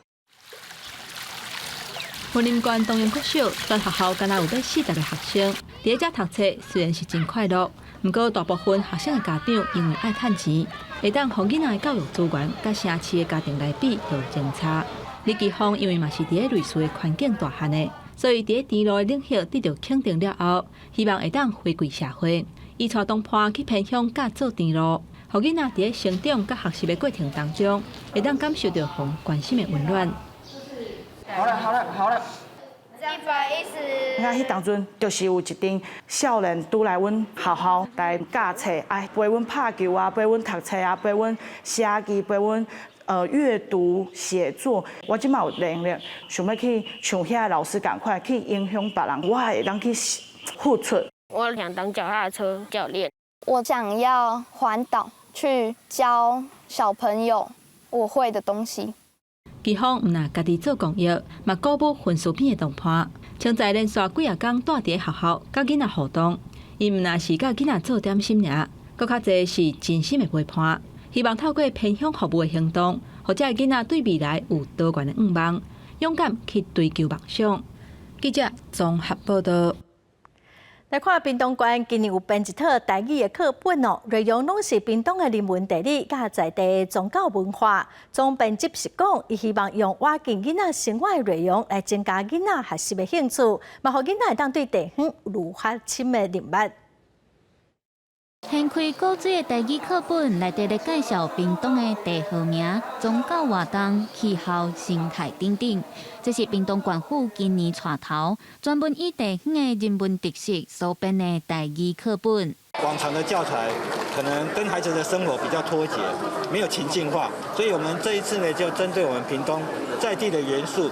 雲林縣東陽國小全學校敢若有欲40个學生，佇遮讀冊雖然是真快樂，毋過大部分學生的家長因為愛趁錢，會當予囡仔的教育資源佮城市的家庭來比就真差。李奇峰因為嘛是佇咧類似的環境大漢的，所以佇咧甜爐的領域得到肯定了後，希望會當回饋社會。伊帶同伴去偏鄉教做甜路，予囡仔佇咧成長佮學習的過程當中，會當感受著予人關心的溫暖。好了好了好了。 110。我彼當陣就是有一陣少年拄來阮學校來教冊，啊陪阮拍球啊，陪阮讀冊啊，陪阮寫字，陪阮閱讀寫作。我這馬有能力，想欲去像遐老師仝款去影響別人，我會當去付出。我想當腳踏車教練。我想要環島去教小朋友我會的東西。奇峰毋但家己做公益，嘛鼓舞分數片的同伴，像在連續幾仔工蹛佇咧學校佮囡仔互動。伊毋但是佮囡仔做點心爾，閣較濟是真心的陪伴。希望透過偏鄉服務的行動，予這个囡仔對未來有多元的願望，勇敢去追求夢想。記者綜合報導。來看屏東縣今年有編一套台語的課本哦，內容攏是屏東的人文地理佮在地宗教文化。總編輯是講，伊希望用倚近囡仔生活的內容來增加囡仔學習的興趣，嘛予囡仔會當對地方有較深的認識。掀開古錐的台語課本，內底咧介紹屏東的地號名、宗教活動、氣候、生態等等。這是屏東縣府今年帶頭，專門以地方的人文特色所編的台語課本。往常的教材可能跟孩子的生活比較脫節，沒有情境化，所以我們這一次呢，就針對我們屏東在地的元素、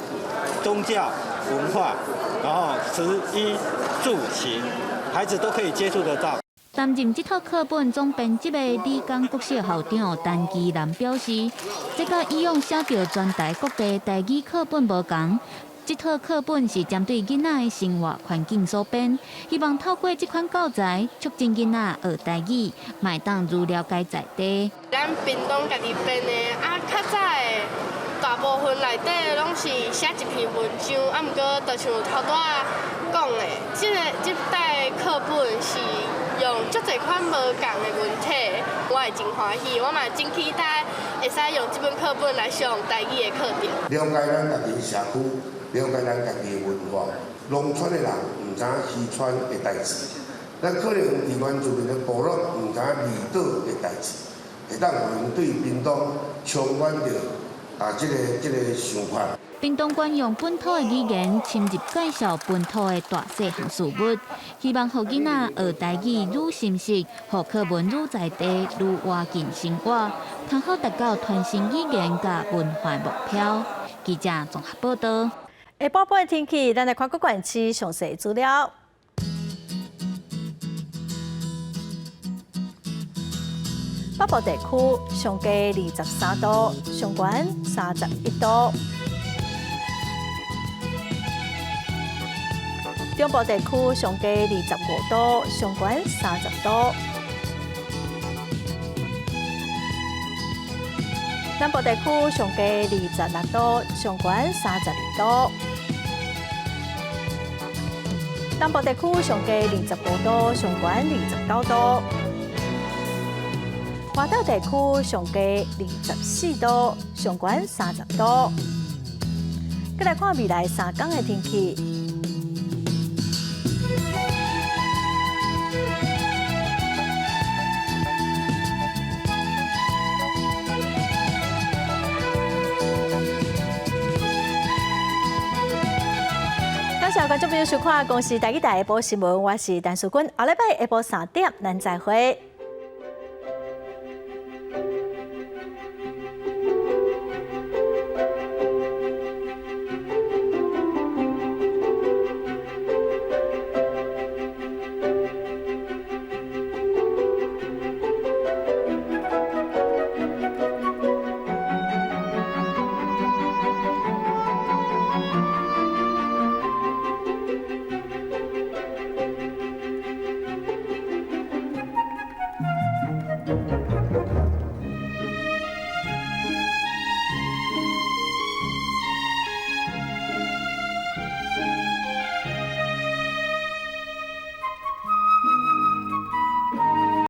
宗教文化，然後食衣住行，孩子都可以接觸得到。擔任這套課本總編輯的李江國小校長陳基南表示，這佮以往寫著全台各地台語課本無仝，這套課本是針對囡仔的生活環境所編，希望透過這款教材，促進囡仔學台語，嘛會當愈了解在地。咱屏東家己編的，啊，較早的大部分內底攏是寫一篇文章，啊，毋過就像頭拄仔講的，這个這代課本是用足濟款無仝的文體，我會真歡喜，我嘛真期待會使用這本課本來上台語的課程。了解咱家己的社區，了解咱家己的文化。農村的人毋知影漁村的代誌，咱可能佇原住民的部落毋知影離島的代誌，會當予𪜶對屏東充滿著啊這个想法。屏東縣用本土的語言深入介紹本土的大細項事物，希望予囡仔學台語愈深入，予課文愈在地、愈倚近生活，通好達到傳承語言佮文化目標。記者綜合報導。下晡半的天氣，咱來看各縣市詳細資料。北部地區上低23度，上懸31度。中部地區上低25度，上懸30度。南部地區上低26度，上懸32度。東部地區上低25度，上懸29度。外島地區上低24度，上懸30度。閣來看未來三工的天氣。感謝觀眾朋友收看《公視台語台》下晡新聞，我是陳淑君。後禮拜下晡3點，咱再會。